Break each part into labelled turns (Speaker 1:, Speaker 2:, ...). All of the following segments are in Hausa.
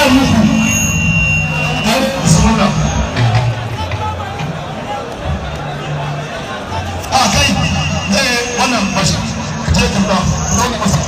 Speaker 1: gaya muku ai bismillah a kai wannan bashi je ka ba roƙa masa.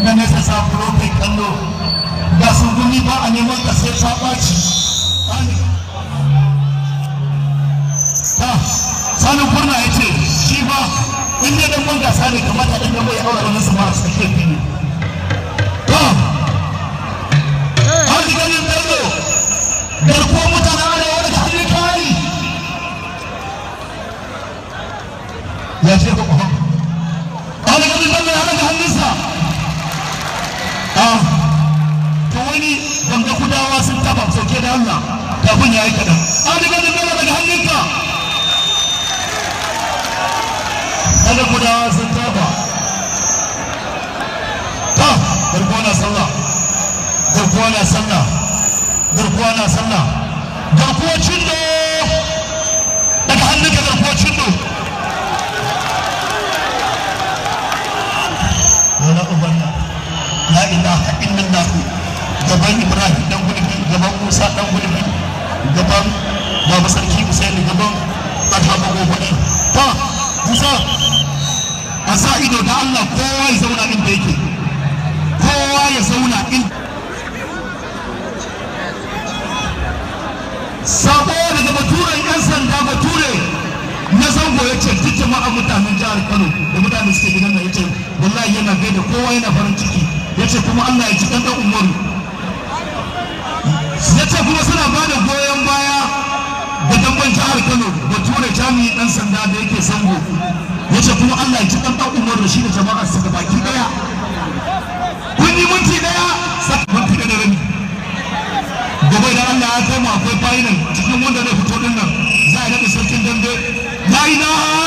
Speaker 1: Na nesa safuro kai kallo ga sun gumi ba a neman ka sai ta ɓaci. Ta Sanin Kurna ya ce shi ba in dai dan gasa ne kamata dan dan ya aure wannan su ma a tsakiyar fili. Ta har ganin Bello garkuwar mutanen arewa daga hannun kari ya ce ka ƙwaƙwa. Har ganin Bello ya daga hannunsa. To wani banga kudawa sun taba sauke da Allah kafin ya yi kaɗan. An riga da Bello daga hannunka. Daga kudawa sun taba. Ta garkuwa na sallah. Garkuwa na sallah. Garkuwa na sallah. Garkuwa cindo. Daga hannunka garkuwa cindo. Wala ubanna. La ilaha illallah gaban Ibrahim dan gulbi, gaban Musa dan gulbi, gaban Baba Sarki Usaini, gaban Fata Magogoni. Ta Musa a sa ido da Allah, kowa ya zauna inda yake, kowa ya zauna in sabo daga baturen yan sanda bature na zango ya ce duk jama'a mutanen jihar Kano da mutane suke gidan nan ya ce wallahi yana gaida kowa yana farin ciki. Ya ce kuma Allah ya ci ɗan ɗan Umaru. Ya ce kuma suna ba da goyon baya da damban jihar Kano bature jami'in ɗan sanda da yake zango. Ya ce kuma Allah ya ci ɗan ɗan Umaru shi da jama'a suka baki ɗaya. Kun yi minti ɗaya, minti ɗaya da rabi. Gobe idan Allah ya kai mu akwai final cikin wanda zai fito ɗin nan za a naɗa sarkin dambe. La ilaha